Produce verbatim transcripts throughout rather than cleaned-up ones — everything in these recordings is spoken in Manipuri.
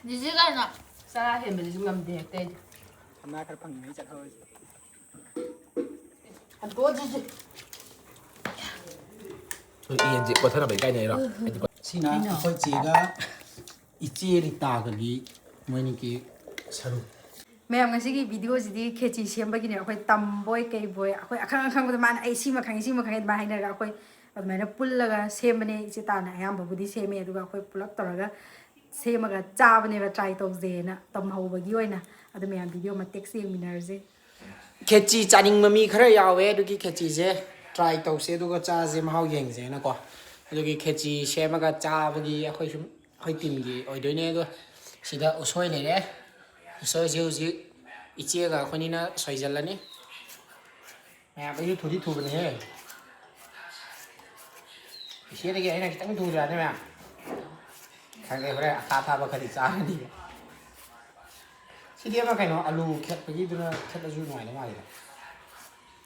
ꯖꯤꯖꯤ ꯀꯥꯏꯅ? ꯆꯔꯥ ꯍꯦꯟꯕꯁꯤꯁꯨ ꯉꯝꯗꯦ ꯍꯦꯛꯇ ꯑꯩꯗꯤ꯫ ꯁꯅꯥ ꯈꯔ ꯐꯪꯉꯤꯉꯩ ꯆꯠꯍꯧꯔꯁꯤ꯫ ꯍꯟꯗꯣꯛꯑꯣ ꯖꯤꯖꯤ꯫ ꯌꯦꯟꯁꯦ ꯀꯣꯠꯊꯅꯕ ꯏꯀꯥꯏꯅꯩꯔꯣ? ꯁꯤꯅ ꯑꯩꯈꯣꯏ ꯆꯦꯒ ꯏꯆꯦ ꯔꯤꯇꯥꯒꯒꯤ ꯃꯣꯏꯅꯤꯒꯤ ꯁꯔꯨꯛ꯫ ꯃꯌꯥꯝ, ꯉꯁꯤꯒꯤ ꯚꯤꯗꯤꯑꯣꯁꯤꯗꯤ ꯈꯦꯆꯤ ꯁꯦꯝꯕꯒꯤꯅꯦ꯫ ꯑꯩꯈꯣꯏ ꯇꯝꯕꯣꯏ ꯀꯩꯕꯣꯏ, ꯑꯩꯈꯣꯏ ꯑꯈꯪ ꯑꯈꯪꯕꯗ ꯃꯥꯅ "ꯑꯩ ꯁꯤꯃ ꯈꯪꯉꯤ, ꯁꯤꯃ ꯈꯪꯉꯤ" ꯑꯗꯨꯃꯥꯏꯅ ꯍꯥꯏꯅꯔꯒ ꯑꯩꯈꯣꯏ ꯑꯗꯨꯃꯥꯏꯅ ꯄꯨꯜꯂꯒ ꯁꯦꯝꯕꯅꯦ꯫ ꯏꯆꯦ ꯇꯥꯅ ꯑꯌꯥꯝꯕꯕꯨꯗꯤ ꯁꯦꯝꯃꯦ, ꯑꯗꯨꯒ ꯑꯩꯈꯣꯏ ꯄꯨꯂꯞ ꯇꯧꯔꯒ ꯁꯦꯝꯃꯒ ꯆꯥꯕꯅꯦꯕ, ꯇ꯭ꯔꯥꯏ ꯇꯧꯁꯦꯅ ꯇꯝꯍꯧꯕꯒꯤ ꯑꯣꯏꯅ꯫ ꯑꯗꯨ ꯃꯌꯥꯝ ꯚꯤꯗꯤꯑꯣ ꯃꯇꯦꯛꯁꯦ ꯌꯦꯡꯃꯤꯟꯅꯔꯁꯦ꯫ ꯈꯦꯆꯤ ꯆꯥꯅꯤꯡꯕ ꯃꯤ ꯈꯔ ꯌꯥꯎꯋꯦ, ꯑꯗꯨꯒꯤ ꯈꯦꯆꯤꯁꯦ ꯇ꯭ꯔꯥꯏ ꯇꯧꯁꯦ ꯑꯗꯨꯒ ꯆꯥꯁꯦ, ꯃꯍꯥꯎ ꯌꯦꯡꯁꯦꯅꯀꯣ꯫ ꯑꯗꯨꯒꯤ ꯈꯦꯆꯤ ꯁꯦꯝꯃꯒ ꯆꯥꯕꯒꯤ ꯑꯩꯈꯣꯏ ꯁꯨꯝ ꯑꯩꯈꯣꯏ ꯇꯤꯝꯒꯤ ꯑꯣꯏꯗꯣꯏꯅꯦ꯫ ꯑꯗꯣ ꯁꯤꯗ ꯎꯁꯣꯏ ꯂꯩꯔꯦ꯫ ꯎꯁꯣꯏꯁꯦ ꯍꯧꯖꯤꯛ ꯏꯆꯦꯒ ꯑꯩꯈꯣꯏꯅꯤꯅ ꯁꯣꯏꯖꯜꯂꯅꯤ꯫ ꯃꯌꯥꯝ ꯑꯩꯁꯨ ꯊꯨꯗꯤ ꯊꯨꯕꯅꯦꯍꯦ꯫ ꯏꯆꯦꯗꯒꯤ ꯑꯩꯅ ꯈꯤꯇꯪ ꯊꯨꯗ꯭ꯔꯥꯅꯦ ꯃꯌꯥꯝ? ꯈꯪꯗꯦ, ꯍꯣꯔꯦꯟ ꯑꯊꯥ ꯑꯊꯥꯕ ꯈꯔꯗꯤ ꯆꯥꯔꯅꯤ꯫ ꯁꯤꯗꯤ ꯑꯃ ꯀꯩꯅꯣ, ꯑꯂꯨ ꯈꯦꯠꯄꯒꯤꯗꯨꯅ ꯈꯦꯠꯂꯁꯨ ꯅꯨꯡꯉꯥꯏꯗꯧ ꯃꯥꯜꯂꯤꯗ꯫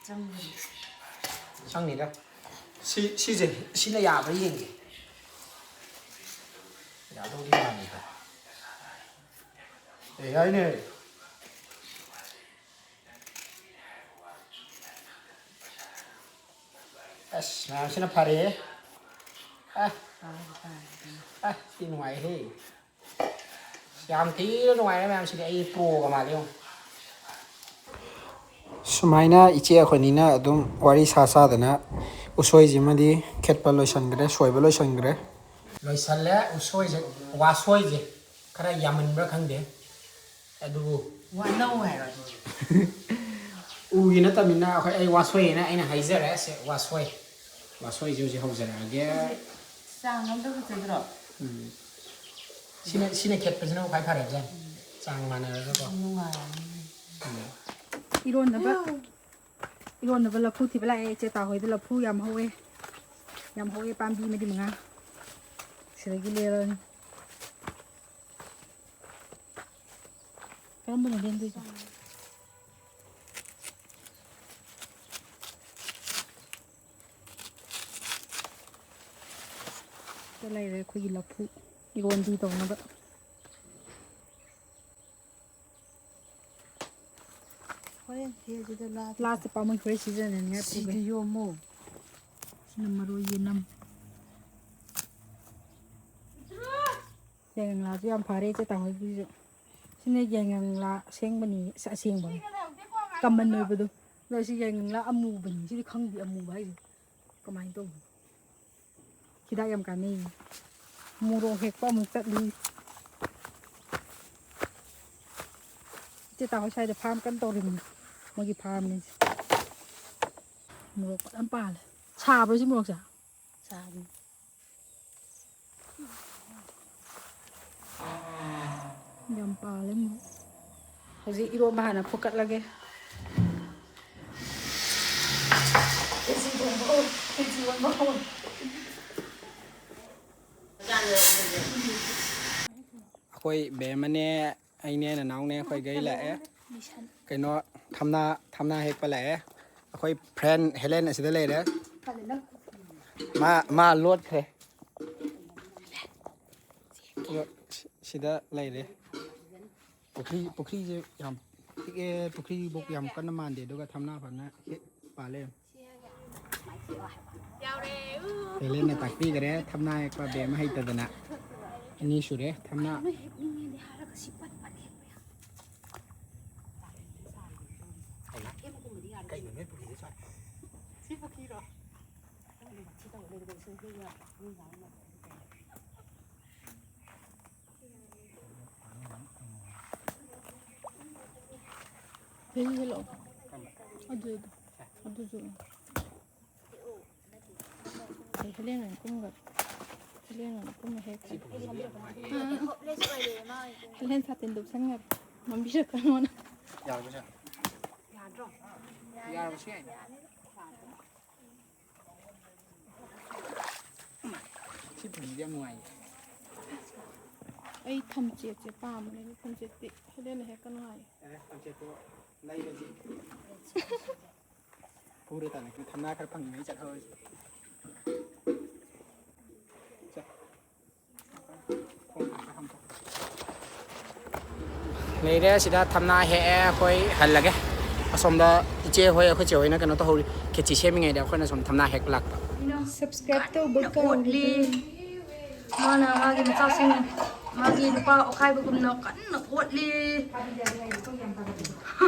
ꯆꯪꯕꯅꯤ꯫ ꯆꯪꯅꯤꯗ꯫ ꯁꯤ, ꯁꯤꯁꯦ, ꯁꯤꯅ ꯌꯥꯕ꯭ꯔꯥ ꯌꯦꯡꯒꯦ꯫ ꯌꯥꯗꯧꯗꯤ ꯃꯥꯜꯂꯤꯗ꯫ ꯑꯦ, ꯌꯥꯏꯅꯦ꯫ ꯑꯁ, ꯃꯌꯥꯝꯁꯤꯅ ꯐꯔꯦꯍꯦ꯫ ꯑ, ꯑ, ꯁꯤ ꯅꯨꯡꯉꯥꯏꯍꯦ꯫ ꯌꯥꯝ ꯊꯤꯅ ꯅꯨꯡꯉꯥꯏꯔꯦ ꯃꯌꯥꯝꯁꯤꯗꯤ, ꯑꯩ ꯄ꯭ꯔꯣꯒ ꯃꯥꯜꯂꯦ ꯌꯦꯡꯉꯨ꯫ ꯁꯨꯃꯥꯏꯅ ꯏꯆꯦ ꯑꯩꯈꯣꯏꯅꯤꯅ ꯑꯗꯨꯝ ꯋꯥꯔꯤ ꯁꯥ ꯁꯥꯗꯅ ꯎꯁꯣꯏꯁꯤꯃꯗꯤ ꯈꯦꯠꯄ ꯂꯣꯏꯁꯤꯟꯈ꯭ꯔꯦ, ꯁꯣꯏꯕ ꯂꯣꯏꯁꯤꯟꯈ꯭ꯔꯦ꯫ ꯂꯣꯏꯁꯜꯂꯦ꯫ ꯎꯁꯣꯏꯁꯦ, ꯋꯥꯁꯣꯏꯁꯦ ꯈꯔ ꯌꯥꯝꯃꯟꯕ꯭ꯔꯥ ꯈꯪꯗꯦ, ꯑꯗꯨꯕꯨ ꯋꯥꯅꯧ ꯍꯥꯏꯔꯣ ꯑꯗꯨꯗꯤ꯫ ꯎꯒꯤ ꯅꯠꯇꯕꯅꯤꯅ ꯑꯩꯈꯣꯏ, ꯑꯩ ꯋꯥꯁꯣꯏ ꯍꯥꯏꯅ ꯑꯩꯅ ꯍꯥꯏꯖꯔꯦ꯫ ꯁꯦ, ꯋꯥꯁꯣꯏ, ꯋꯥꯁꯣꯏꯁꯦ ꯍꯧꯖꯤꯛ ꯍꯧꯖꯔꯛꯑꯒꯦ꯫ ꯆꯥꯡ ꯑꯝꯇ ꯐꯖꯗ꯭ꯔꯣ? ꯎꯝ꯫ ꯁꯤꯅ, ꯁꯤꯅ ꯈꯦꯠꯄꯁꯤꯅ ꯈ꯭ꯋꯥꯏ ꯐꯔꯦꯕꯖꯥꯠꯅꯤ꯫ ꯆꯥꯡ ꯃꯥꯟꯅꯔꯒꯀꯣ꯫ ꯅꯨꯡꯉꯥꯏꯔꯅꯤ꯫ ꯎꯝ꯫ ꯏꯔꯣꯟꯅꯕ, ꯏꯔꯣꯟꯅꯕ ꯂꯐꯨ ꯊꯤꯕ ꯂꯥꯛꯑꯦ꯫ ꯏꯆꯦ ꯇꯥꯍꯣꯏꯗ ꯂꯐꯨ ꯌꯥꯝ ꯍꯧꯋꯦ꯫ ꯌꯥꯝ ꯍꯧꯋꯦ, ꯄꯥꯝꯕꯤ ꯃꯔꯤ ꯃꯉꯥ꯫ ꯁꯤꯗꯒꯤ ꯂꯦꯜꯂꯅꯤ꯫ ꯀꯔꯝꯕꯅꯣ ꯂꯦꯟꯗꯣꯏꯁꯦ? ꯁꯤꯗ ꯂꯩꯔꯦ ꯑꯩꯈꯣꯏꯒꯤ ꯂꯐꯨ ꯏꯔꯣꯟꯕꯤ ꯇꯧꯅꯕ꯫ ꯍꯣꯔꯦꯟ ꯍꯦꯛꯁꯤꯗ ꯂꯥ꯫ ꯂꯥꯁꯇ ꯄꯥꯝꯃꯨꯏ, ꯍꯣꯔꯦꯟ ꯁꯤꯖꯤꯟꯅꯅꯤꯡꯉꯥꯏ ꯄꯨꯒꯦ꯫ ꯁꯤꯗꯤ ꯌꯣꯝꯃꯣ꯫ ꯁꯤꯅ ꯃꯔꯣꯏ ꯌꯦꯅꯝ꯫ ꯌꯥꯏꯉꯪꯂꯥꯁꯨ ꯌꯥꯝ ꯐꯔꯦ ꯏꯆꯦ ꯇꯥꯃꯣꯒꯤꯁꯨ꯫ ꯁꯤꯅ ꯌꯥꯏꯉꯪꯂꯥ ꯑꯁꯦꯡꯕꯅꯤ, ꯑꯁ, ꯑꯁꯦꯡꯕꯅꯤ꯫ ꯀꯃꯟ ꯑꯣꯏꯕꯗꯣ꯫ ꯑꯗꯣ ꯁꯤ ꯌꯥꯏꯉꯪꯂꯥ ꯑꯃꯨꯕꯅꯤ꯫ ꯁꯤꯗꯤ ꯈꯪꯗꯦ ꯑꯃꯨꯕ ꯍꯥꯏꯁꯦ ꯀꯃꯥꯏꯅ ꯇꯧꯕꯅꯣ꯫ ꯍꯤꯗꯥꯛ ꯌꯥꯝ ꯀꯥꯟꯅꯩ꯫ ꯃꯣꯔꯣꯛ ꯍꯦꯛꯄ ꯑꯃꯨꯛ ꯆꯠꯂꯤ꯫ ꯏꯆꯦ ꯇꯥꯍꯣꯏ ꯁ꯭ꯋꯥꯏꯗ ꯐꯥꯔꯝ ꯀꯟꯅ ꯇꯧꯔꯤꯕꯅꯤ꯫ ꯃꯣꯏꯒꯤ ꯐꯥꯔꯝꯅꯤ꯫ ꯃꯣꯔꯣꯛ ꯐꯖꯅ ꯄꯥꯜꯂꯦ꯫ ꯁꯥꯕ꯭ꯔꯣ ꯁꯤ ꯃꯣꯔꯣꯛꯁꯦ? ꯁꯥꯕꯅꯤ꯫ ꯌꯥꯝ ꯄꯥꯜꯂꯦ ꯃꯣꯔꯣꯛ꯫ ꯍꯧꯖꯤꯛ ꯏꯔꯣꯝꯕ ꯍꯥꯟꯅ ꯐꯨꯠꯀꯠꯂꯒꯦ꯫ ꯈꯦꯆꯤ ꯊꯣꯡꯕ ꯍꯧꯔꯦ, ꯈꯦꯆꯤ ꯑꯣꯟꯕ ꯍꯧꯔꯦ꯫ ꯑꯩꯈꯣꯏ ꯕꯦꯝꯃꯅꯦ, ꯑꯩꯅꯦ, ꯅꯅꯥꯎꯅꯦ, ꯑꯩꯈꯣꯏ ꯒꯩ ꯂꯥꯛꯑꯦ꯫ ꯀꯩꯅꯣ, ꯊꯝꯅꯥ, ꯊꯝꯅꯥ ꯍꯦꯛꯄ ꯂꯥꯛꯑꯦ꯫ ꯑꯩꯈꯣꯏ ꯐ꯭ꯔꯦꯟ ꯍꯦꯂꯦꯟ ꯑꯁꯤꯗ ꯂꯩꯔꯦ꯫ ꯃꯥ, ꯃꯥ ꯂꯣꯠꯈ꯭ꯔꯦ꯫ ꯑꯗꯣ ꯁꯤ-, ꯁꯤꯗ ꯂꯩꯔꯦ꯫ ꯄꯨꯈ꯭ꯔꯤ, ꯄꯨꯈ꯭ꯔꯤꯁꯦ ꯌꯥꯝ ꯄꯤꯛꯑꯦ, ꯄꯨꯈ꯭ꯔꯤꯐꯧ ꯌꯥꯝ ꯀꯟꯅ ꯃꯥꯟꯗꯦ, ꯑꯗꯨꯒ ꯊꯝꯅꯥ ꯐꯖꯅ ꯍꯦꯛ ꯄꯥꯜꯂꯦ꯫ ꯍꯦꯂꯦꯟꯅ ꯇꯥꯛꯄꯤꯈꯔꯦ, ꯊꯝꯅꯥ ꯍꯦꯛꯄ ꯕꯦꯝ ꯍꯩꯇꯗꯅ꯫ ꯑꯅꯤ ꯁꯨꯔꯦ ꯊꯝꯅꯥ꯫ ꯀꯩꯅꯣ ꯅꯣꯏ ꯄꯨꯈ꯭ꯔꯤꯗ ꯁꯥ-, ꯁꯤ ꯄꯨꯈ꯭ꯔꯤꯔꯣ? ꯁꯤꯗ ꯍꯦꯛꯂꯛꯑꯣ꯫ ꯑꯗꯨ, ꯑꯗꯨꯁꯨ꯫ ꯑꯩ ꯍꯦꯂꯦꯟ ꯑꯣꯏꯅ ꯀꯨꯝꯒ꯭ꯔꯦ꯫ ꯍꯦꯂꯦꯟ ꯑꯣꯏꯅ ꯀꯨꯝꯃ ꯍꯦꯛ꯫ ꯍꯦꯂꯦꯟ ꯁꯥꯇꯤꯟ ꯇꯨꯞꯁꯟꯒ꯭ꯔꯦ꯫ ꯅꯝꯕꯤꯔꯛꯀꯅꯣꯅ꯫ ꯌꯥꯔꯕꯣ ꯁꯦ? ꯌꯥꯔꯕꯣ ꯁꯦ? ꯁꯤ ꯐꯤꯂꯝꯁꯦ ꯌꯥꯝ ꯅꯨꯡꯉꯥꯏꯌꯦ꯫ ꯑꯩ ꯊꯝꯆꯦꯠꯁꯦ ꯄꯥꯝꯕꯅꯦ, ꯑꯗꯨ ꯊꯝꯆꯦꯠꯇꯤ ꯍꯦꯂꯦꯟꯅ ꯍꯦꯛꯀꯅꯨ ꯍꯥꯏꯌꯦ꯫ ꯑꯦ, ꯊꯝꯆꯦꯠꯇꯣ ꯂꯩꯔꯁꯤ꯫ ꯄꯨꯔ ꯇꯥꯅ ꯊꯝꯅꯥ ꯈꯔ ꯐꯪꯉꯤꯉꯩ ꯆꯠꯍꯧꯔꯁꯤ꯫ ꯆꯠ꯫ ꯂꯩꯔꯦ ꯁꯤꯗ ꯊꯝꯅꯥ ꯍꯦꯛꯑꯦ, ꯑꯩꯈꯣꯏ ꯍꯜꯂꯒꯦ꯫ ꯁꯣꯝꯗ ꯏꯆꯦ ꯍꯣꯏ, ꯑꯩꯈꯣꯏ ꯆꯦ ꯍꯣꯏꯅ ꯀꯩꯅꯣ ꯇꯧꯍꯧꯔꯤ, ꯈꯦꯆꯤ ꯁꯦꯝꯃꯤꯉꯩꯗ ꯑꯩꯈꯣꯏꯅ ꯁꯣꯝ ꯊꯝꯅꯥ ꯍꯦꯛ ꯂꯥꯛꯄ꯫ Subscribe ꯇꯧꯕ ꯀꯥꯎꯔꯤ꯫ ꯃꯥꯅ ꯃꯥꯒꯤ ꯃꯆꯥꯁꯤꯡ, ꯃꯥꯒꯤ ꯅꯨꯄꯥ ꯑꯣꯠꯈꯥꯏꯕꯒꯨꯝꯅ ꯀꯟꯅ ꯑꯣꯠꯂꯤ꯫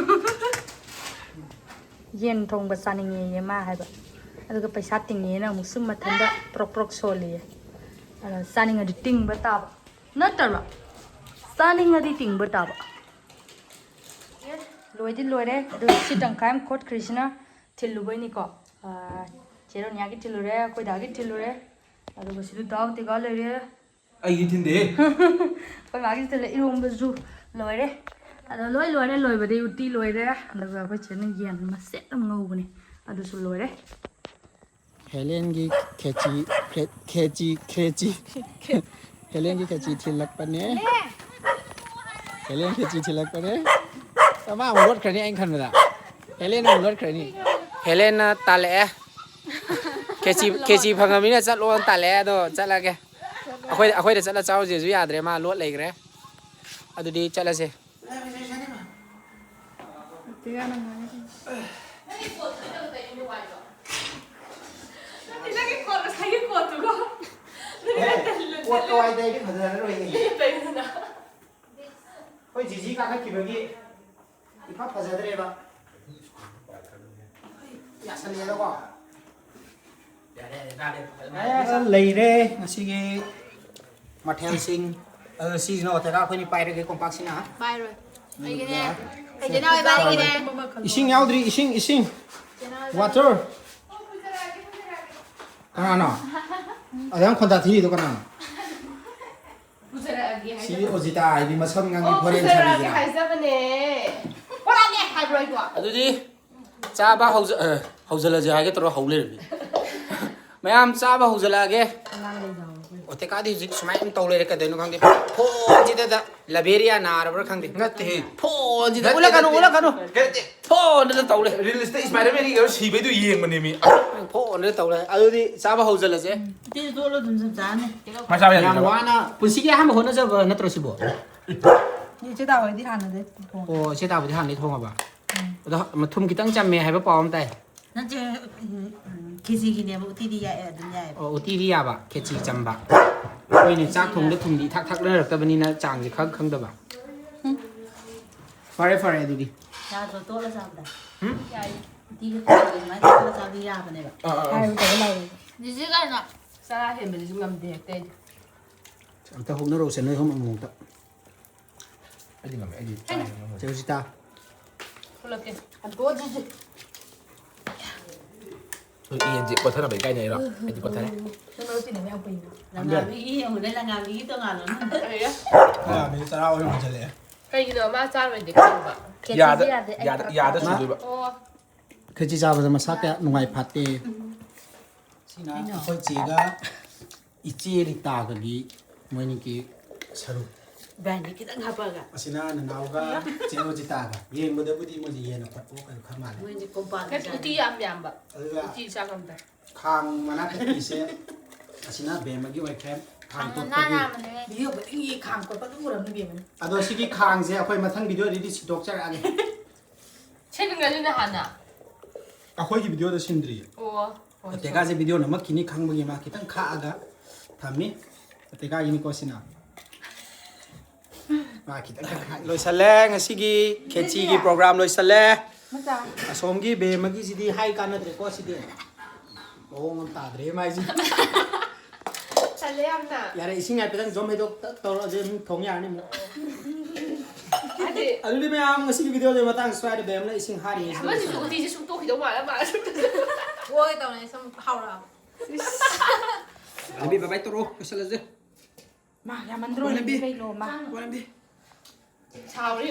ꯌꯦꯟ ꯊꯣꯡꯕ ꯆꯥꯅꯤꯡꯉꯦꯌꯦ ꯃꯥ ꯍꯥꯏꯕ꯫ ꯑꯗꯨꯒ ꯄꯩꯁꯥ ꯇꯤꯡꯉꯦꯅ ꯑꯃꯨꯛꯁꯨ ꯃꯊꯟꯇ ꯄ꯭ꯔꯣꯛ ꯄ꯭ꯔꯣꯛ ꯁꯣꯜꯂꯤꯌꯦ꯫ ꯑꯗ ꯆꯥꯅꯤꯡꯉꯗꯤ ꯇꯤꯡꯕ ꯇꯥꯕ ꯅꯠꯇ꯭ꯔꯥ? ꯆꯥꯅꯤꯡꯉꯗꯤ ꯇꯤꯡꯕ ꯇꯥꯕ꯫ ꯂꯣꯏꯗꯤ ꯂꯣꯏꯔꯦ꯫ ꯑꯗꯨ ꯁꯤ ꯇꯪꯈꯥꯏ ꯑꯃ ꯈꯣꯠꯈ꯭ꯔꯤꯁꯤꯅ ꯊꯤꯜꯂꯨꯕꯩꯅꯤꯀꯣ꯫ ꯑꯥ, ꯆꯦ ꯔꯣꯅꯤꯌꯥꯒꯤ ꯊꯤꯜꯂꯨꯔꯦ, ꯑꯩꯈꯣꯏ ꯗꯥꯒꯤ ꯊꯤꯜꯂꯨꯔꯦ꯫ ꯑꯗꯨꯒ ꯁꯤꯗ ꯗꯥꯎ ꯇꯤꯒꯥ ꯂꯩꯔꯦ꯫ ꯑꯩꯒꯤ ꯊꯤꯟꯗꯦ꯫ ꯑꯩꯈꯣꯏ ꯃꯥꯒꯤ ꯊꯤꯜꯂꯦ, ꯏꯔꯣꯝꯕꯁꯨ ꯂꯣꯏꯔꯦ꯫ ꯑꯗꯣ ꯂꯣꯏ ꯂꯣꯏꯔꯦ, ꯂꯣꯏꯕꯗꯤ ꯎꯇꯤ ꯂꯣꯏꯔꯦ꯫ ꯑꯗꯨꯒ ꯑꯩꯈꯣꯏ ꯆꯦꯅ ꯌꯦꯟ ꯃꯆꯦꯠ ꯑꯃ ꯉꯧꯕꯅꯦ, ꯑꯗꯨꯁꯨ ꯂꯣꯏꯔꯦ꯫ ꯍꯦꯂꯦꯟꯒꯤ ꯈꯦꯆꯤ, ꯈꯦ-, ꯈꯦꯆꯤ, ꯈꯦꯆꯤ꯫ ꯍꯦꯂꯦꯟꯒꯤ ꯈꯦꯆꯤ ꯊꯤꯜꯂꯛꯄꯅꯦ꯫ ꯍꯦꯂꯦꯟ ꯈꯦꯆꯤ ꯊꯤꯜꯂꯛꯄꯅꯦ꯫ ꯃꯥ ꯑꯃꯨꯛ ꯂꯣꯠꯈ꯭ꯔꯅꯤ ꯑꯩꯅ ꯈꯟꯕꯗ꯫ ꯍꯦꯂꯦꯟ ꯑꯃꯨꯛ ꯂꯣꯠꯈ꯭ꯔꯅꯤ꯫ ꯍꯦꯂꯦꯟꯅ ꯇꯥꯜꯂꯛꯑꯦ꯫ ꯈꯦꯆꯤ, ꯈꯦꯆꯤ ꯐꯪꯉꯃꯤꯅ ꯆꯠꯂꯣꯅ ꯇꯥꯜꯂꯛꯑꯦ, ꯑꯗꯣ ꯆꯠꯂꯒꯦ꯫ ꯑꯩꯈꯣꯏ, ꯑꯩꯈꯣꯏꯗ ꯆꯠꯂ ꯆꯥꯎꯁꯦꯁꯨ ꯌꯥꯗ꯭ꯔꯦ, ꯃꯥ ꯂꯣꯠ ꯂꯩꯈ꯭ꯔꯦ꯫ ꯑꯗꯨꯗꯤ ꯆꯠꯂꯁꯦ꯫ ꯅꯠꯇꯦ, ꯅꯪ ꯍꯥꯏꯔꯤꯁꯦ꯫ ꯅꯪꯒꯤ ꯀꯣꯠꯇꯨ ꯀꯩꯅꯣ ꯅꯨꯡꯉꯥꯏꯇ꯭ꯔꯣ? ꯅꯪꯗꯤ ꯅꯪꯒꯤ ꯀꯣꯠ, ꯉꯁꯥꯏꯒꯤ ꯀꯣꯠꯇꯨꯒ ꯅꯪꯒꯤ ꯑꯦ, ꯇꯜꯂꯦ, ꯀꯣꯠ ꯇꯜꯂꯦ꯫ ꯀꯋꯥꯏꯗ ꯑꯩꯗꯤ ꯐꯖꯔꯔꯣꯏꯅꯦ꯫ ꯂꯦꯞꯄꯦ ꯑꯗꯨꯅ꯫ ꯑꯩꯈꯣꯏ ꯖꯤꯖꯤ ꯀꯥꯈꯠꯈꯤꯕꯒꯤ ꯏꯐ ꯐꯖꯗ꯭ꯔꯦꯕ꯫ ꯌꯥꯁꯜꯂꯦꯗꯀꯣ꯫ ꯌꯥꯔꯦ, ꯌꯥꯔꯦ, ꯇꯥꯔꯦ, ꯐꯖꯅ ꯍꯥꯏꯔꯦ꯫ ꯑꯦ, ꯂꯩꯔꯦ ꯉꯁꯤꯒꯤ ꯃꯊꯦꯜꯁꯤꯡ꯫ ꯑꯗꯣ ꯁꯤꯁꯤꯅ ꯑꯣꯊꯦꯀꯥ ꯑꯩꯈꯣꯏꯅꯤ ꯄꯥꯏꯔꯒꯦ, ꯀꯣꯝꯄꯥꯛꯁꯤꯅ꯫ ꯄꯥꯏꯔꯣꯏ꯫ ꯑꯩꯒꯤꯅꯦ꯫ ꯑꯗꯨꯒ ꯑꯩ ꯆꯦꯅꯥꯎ ꯏꯕꯥꯅꯤꯒꯤꯅꯦ꯫ ꯏꯁꯤꯡ ꯌꯥꯎꯗ꯭ꯔꯤ, ꯏꯁꯤꯡ, ꯏꯁꯤꯡ꯫ ꯆꯦꯅꯥꯎ ꯏꯕꯥꯅꯤ꯫ Water꯫ ꯀꯅꯥꯅꯣ? ꯑꯗꯨ ꯌꯥꯝ ꯈꯣꯟꯗꯥ ꯊꯤꯔꯤꯗꯣ ꯀꯅꯥꯅꯣ? ꯄꯨꯖꯔꯛꯑꯒꯦ ꯁꯤ ꯍꯥꯏꯖꯕꯅꯦ꯫ ꯑꯣꯖꯤꯇꯥ ꯍꯥꯏꯗꯤ ꯃꯁꯝ ꯉꯥꯡꯕꯤ ꯑꯣ, ꯐꯣꯔꯦꯟ ꯄꯨꯖꯔꯛꯑꯒꯦ ꯁꯥꯕꯤꯁꯤꯅ꯫ ꯍꯥꯏꯖꯕꯅꯦ꯫ ꯄꯨꯔꯛꯑꯒꯦ ꯍꯥꯏꯕ꯭ꯔꯣ ꯑꯩꯕꯣ? ꯑꯗꯨꯗꯤ ꯆꯥꯕ ꯍꯧꯖ-, ꯑ, ꯍꯧꯖꯜꯂꯁꯦ ꯍꯥꯏꯒꯦ ꯇꯧꯔ ꯍꯧ ꯂꯩꯔꯝꯃꯤ꯫ ꯃꯌꯥꯝ ꯆꯥꯕ ꯍꯧꯖꯜꯂꯛꯑꯒꯦ꯫ ꯑꯉꯥꯡ ꯂꯩꯖꯍꯧꯔꯣ꯫ ꯑꯣꯇꯦꯀꯥꯗꯤ ꯍꯧꯖꯤꯛ ꯁꯨꯃꯥꯏꯅ ꯑꯗꯨꯝ ꯇꯧ ꯂꯩꯔꯦ, ꯀꯩꯗꯧꯅꯣ ꯈꯪꯗꯦ꯫ ꯐꯣꯟꯁꯤꯗꯗ ꯂꯕꯦꯔꯤꯌꯥ ꯅꯥꯔꯕ꯭ꯔꯥ ꯈꯪꯗꯦ꯫ ꯅꯠꯇꯦꯍꯦ꯫ ꯐꯣꯟꯁꯤꯗ ꯅꯠꯇꯦ, ꯎꯠꯂꯛꯀꯅꯨ, ꯅꯠꯇꯦ꯫ ꯎꯠꯂꯛꯀꯅꯨ꯫ ꯅꯠꯇꯦ꯫ ꯐꯣꯟꯗꯨꯗ ꯇꯧ ꯂꯩ꯫ ꯔꯤꯜꯁꯇ ꯏꯁꯄꯥꯏꯗꯔꯃꯦꯟꯒꯤ ꯀꯩꯅꯣ ꯁꯤꯕꯩꯗꯨ ꯌꯦꯡꯕꯅꯦꯃꯤ꯫ ꯐꯣꯟꯗꯨꯗ ꯇꯧ ꯂꯩ꯫ ꯑꯗꯨꯗꯤ ꯆꯥꯕ ꯍꯧꯖꯜꯂꯁꯦ꯫ ꯎꯝ꯫ ꯏꯆꯦꯁꯨ ꯇꯣꯠꯂꯣ ꯑꯗꯨꯝ ꯆꯞ ꯆꯥꯅꯤ꯫ ꯃꯥ ꯆꯥꯕ ꯌꯥꯝ ꯌꯥꯗ꯭ꯔꯕ? ꯋꯥꯅ ꯄꯨꯟꯁꯤꯒꯤ ꯑꯍꯥꯟꯕ ꯍꯣꯠꯅꯖꯕ ꯅꯠꯇ꯭ꯔꯣ ꯁꯤꯕꯣ? ꯏꯆꯦ ꯇꯥꯍꯣꯏꯗꯤ ꯍꯥꯟꯅꯗꯩ ꯊꯣꯡꯉꯦ꯫ ꯑꯣ, ꯏꯆꯦ ꯇꯥꯕꯨꯗꯤ ꯍꯥꯟꯅꯗꯩ ꯊꯣꯡꯉꯕ? ꯑꯗꯣ ꯃꯊꯨꯝ ꯈꯤꯇꯪ ꯆꯝꯃꯦ ꯍꯥꯏꯕ ꯄꯥꯎ ꯑꯃ ꯇꯥꯏ꯫ ꯅꯠꯇꯦ, ꯎꯝ, ꯎꯝ, ꯈꯦꯆꯤꯒꯤꯅꯦꯕ, ꯎꯇꯤꯗꯤ ꯌꯥꯏ, ꯑꯗꯨꯝ ꯌꯥꯏ꯫ ꯑꯣ, ꯎꯇꯤꯗꯤ ꯌꯥꯕ, ꯈꯦꯆꯤ ꯆꯝꯕ꯫ ꯑꯩꯈꯣꯏꯅ ꯆꯥꯛ ꯊꯣꯡꯕꯗ ꯊꯨꯝꯗꯤ ꯏꯊꯥꯛ ꯊꯥꯛꯅꯔꯛꯇꯕꯅꯤꯅ ꯆꯥꯡꯁꯦ ꯈꯪ ꯈꯪꯗꯕ꯫ ꯐꯔꯦ, ꯐꯔꯦ ꯑꯗꯨꯗꯤ꯫ ꯌꯥꯗ꯭ꯔꯣ ꯇꯣꯠꯂ ꯆꯥꯕꯗ? ꯎꯝ? ꯌꯥꯏ꯫ ꯎꯇꯤꯒ ꯈꯦꯆꯤꯒ ꯑꯗꯨꯃꯥꯏꯅ ꯇꯣꯠꯂ ꯆꯥꯕꯗꯤ ꯌꯥꯕꯅꯦꯕ꯫ ꯑꯥ, ꯑꯥ, ꯑꯥ꯫ ꯍꯥꯏꯕ ꯇꯧꯔ ꯂꯥꯎꯔꯦ꯫ ꯖꯤꯖꯤ ꯀꯥꯏꯅ ꯆꯔꯥ ꯍꯦꯟꯕꯁꯤꯁꯨ ꯉꯝꯗꯦ ꯍꯦꯛꯇ ꯑꯩꯗꯤ꯫ ꯑꯝꯇ ꯍꯧꯅꯔꯧꯁꯦ ꯅꯣꯏ ꯑꯍꯨꯝ ꯑꯃꯨꯛꯇ꯫ ꯑꯩꯗꯤ ꯉꯝꯃꯦ, ꯑꯩꯗꯤ ꯆꯥ ꯍꯦꯟꯕ ꯉꯝꯃꯦ꯫ ꯆꯦ ꯔꯣꯖꯤꯇꯥ꯫ ꯊꯣꯛꯂꯛꯀꯦ꯫ ꯍꯟꯇꯣꯛꯑꯣ, ꯖꯤꯖꯤ꯫ ꯅꯣꯏ ꯌꯦꯟꯁꯦ ꯀꯣꯠꯊꯅꯕ ꯏꯀꯥꯏꯅꯩꯔꯣ? ꯑꯩꯗꯤ ꯀꯣꯠꯊꯔꯦ꯫ ꯅꯪ ꯃꯔꯨꯞ ꯇꯤꯟꯅꯕ ꯌꯥꯝ ꯀꯨꯏꯅ꯫ ꯂꯪꯒꯥꯕꯤꯒꯤ ꯌꯦꯡꯉꯨꯅꯦ, ꯂꯪꯒꯥꯕꯤꯒꯤ ꯇꯣꯉꯥꯟꯕ ꯑꯃ꯫ ꯂꯪꯒꯥꯕꯤꯒꯤ ꯆꯔꯥ ꯑꯣꯏꯅ ꯍꯟꯖꯜꯂꯛꯑꯦ꯫ ꯀꯩꯒꯤꯅꯣ ꯃꯥ ꯆꯥꯔꯣꯏꯗꯤ ꯈꯪꯕ? ꯈꯦꯆꯤꯁꯨ ꯌꯥꯗ, ꯌꯥꯗꯦ, ꯑꯩ ꯌꯥꯗ, ꯈꯔ ꯌꯥꯗ ꯈꯔ ꯁꯨꯗꯣꯏꯕ꯫ ꯑꯣ꯫ ꯈꯦꯆꯤ ꯆꯥꯕꯗ ꯃꯁꯥ ꯀꯌꯥ ꯅꯨꯡꯉꯥꯏ ꯐꯠꯇꯦ꯫ ꯁꯤꯅ ꯀꯩꯅꯣ? ꯑꯩꯈꯣꯏ ꯆꯦꯒ ꯏꯆꯦ ꯔꯤꯇꯥꯒꯒꯤ ꯃꯣꯏꯅꯤꯒꯤ ꯁꯔꯨꯛ꯫ ꯏꯕꯥꯅꯤ ꯈꯤꯇꯪ ꯍꯥꯞꯄꯛꯑꯒ꯫ ꯑꯁꯤꯅ ꯅꯅꯥꯎꯒ ꯆꯦ ꯔꯣꯖꯤꯇꯥꯒ꯫ ꯌꯦꯡꯕꯗꯕꯨꯗꯤ ꯃꯣꯏꯁꯦ ꯌꯦꯟꯅ ꯈꯣꯠꯄ ꯀꯩꯅꯣ ꯈꯔ ꯃꯥꯜꯂꯦ꯫ ꯃꯣꯏꯁꯦ ꯀꯣꯝꯄꯥꯛꯇ ꯅꯠꯇꯦ, ꯎꯇꯤ ꯆꯥꯏ꯫ ꯌꯥꯝ ꯌꯥꯝꯕ꯫ ꯑꯗꯨꯒ ꯎꯇꯤ ꯆꯥ ꯉꯝꯗ꯭ꯔꯦ꯫ ꯈꯥꯡ ꯃꯅꯥ ꯀꯠꯄꯤꯁꯦ ꯑꯁꯤꯅ ꯕꯦꯝꯃꯒꯤ ꯑꯣꯏꯈ꯭ꯔꯦ꯫ ꯈꯥꯡ ꯈꯥꯡ ꯃꯅꯥ ꯇꯣꯠꯄꯒꯤ꯫ ꯌꯥꯝꯕꯅꯦ꯫ ꯚꯤꯗꯤꯑꯣ ꯈꯨꯗꯤꯡꯒꯤ ꯈꯥꯡ ꯀꯣꯠꯄ ꯑꯗꯨꯝ ꯎꯔꯝꯅꯤ ꯕꯦꯝꯃꯅ꯫ ꯑꯗꯣ ꯁꯤꯒꯤ ꯈꯥꯡꯁꯦ ꯑꯩꯈꯣꯏ ꯃꯊꯪ ꯚꯤꯗꯤꯑꯣꯗꯗꯤ ꯁꯤꯟꯗꯣꯛꯆꯔꯛꯑꯒꯦ꯫ ꯁꯦꯝꯃꯤꯟꯅꯗ꯭ꯔꯤꯅꯦ ꯍꯥꯟꯅ꯫ ꯑꯩꯈꯣꯏꯒꯤ ꯚꯤꯗꯤꯑꯣꯗ ꯁꯤꯟꯗ꯭ꯔꯤꯌꯦ꯫ ꯑꯣ, ꯍꯣꯏ, ꯑꯇꯦꯀꯥꯁꯦ ꯚꯤꯗꯤꯑꯣ ꯅꯝꯃꯛꯈꯤꯅꯤ ꯈꯪꯕꯒꯤ ꯃꯥ ꯈꯤꯇꯪ ꯈꯥꯛꯑꯒ ꯊꯝꯃꯤ꯫ ꯑꯇꯦꯀꯥꯒꯤꯅꯤꯀꯣ ꯁꯤꯅ꯫ ꯃꯥ ꯈꯤꯇꯪ ꯈꯥꯛ-, ꯂꯣꯏꯁꯜꯂꯦ ꯉꯁꯤꯒꯤ ꯈꯦꯆꯤꯒꯤ ꯄ꯭ꯔꯣꯒ꯭ꯔꯥꯝ ꯂꯣꯏꯁꯜꯂꯦ꯫ ꯃꯆꯥ꯫ ꯑꯁꯣꯝꯒꯤ ꯕꯦꯝꯃꯒꯤꯁꯤꯗꯤ ꯍꯥꯏ ꯀꯥꯟꯅꯗ꯭ꯔꯦꯀꯣ ꯁꯤꯗꯤ꯫ ꯃꯑꯣꯡ ꯑꯃ ꯇꯥꯗ꯭ꯔꯦ ꯃꯥꯏꯁꯤ꯫ ꯇꯜꯂꯦ ꯌꯥꯝꯅ꯫ ꯌꯥꯔꯦ, ꯏꯁꯤꯡ ꯍꯥꯏꯐꯦꯠꯇꯪ ꯖꯣꯝ ꯍꯩꯗꯣꯛ ꯇ-, ꯇꯧꯔ ꯑꯗꯨꯝ ꯊꯣꯡ ꯌꯥꯔꯅꯤ ꯑꯃꯨꯛ꯫ ꯍꯥꯏꯗꯤ ꯑꯗꯨꯗꯤ ꯃꯌꯥꯝ ꯉꯁꯤꯒꯤ ꯚꯤꯗꯤꯑꯣꯁꯦ ꯃꯇꯥꯡ ꯁ꯭ꯋꯥꯏꯗ ꯕꯦꯝꯅ ꯏꯁꯤꯡ ꯍꯥꯏꯔꯤꯉꯩꯁꯤꯗ ꯑꯃꯁꯤꯁꯨ ꯂꯣꯏꯁꯜꯂꯁꯤ꯫ ꯎꯇꯤꯁꯦ ꯁꯨꯡꯇꯣꯛꯈꯤꯗꯧ ꯃꯥꯜꯂꯦ ꯃꯥ꯫ ꯄꯣꯛꯑꯒꯦ ꯇꯧꯅꯦ ꯁꯨꯝ ꯍꯥꯎꯔꯛꯑꯕ꯫ ꯂꯝꯕꯤ ꯕꯥꯏ ꯕꯥꯏ ꯇꯧꯔꯛꯑꯣ, ꯂꯣꯏꯁꯜꯂꯁꯦ꯫ ꯃꯥ ꯌꯥꯝꯃꯟꯗ꯭ꯔꯣ ꯀꯣꯟ ꯂꯝꯕꯤ꯫ ꯀꯩꯅꯣ ꯃꯥ꯫ ꯀꯣꯟ ꯂꯝꯕꯤ꯫ ꯁꯥꯎꯔꯤ꯫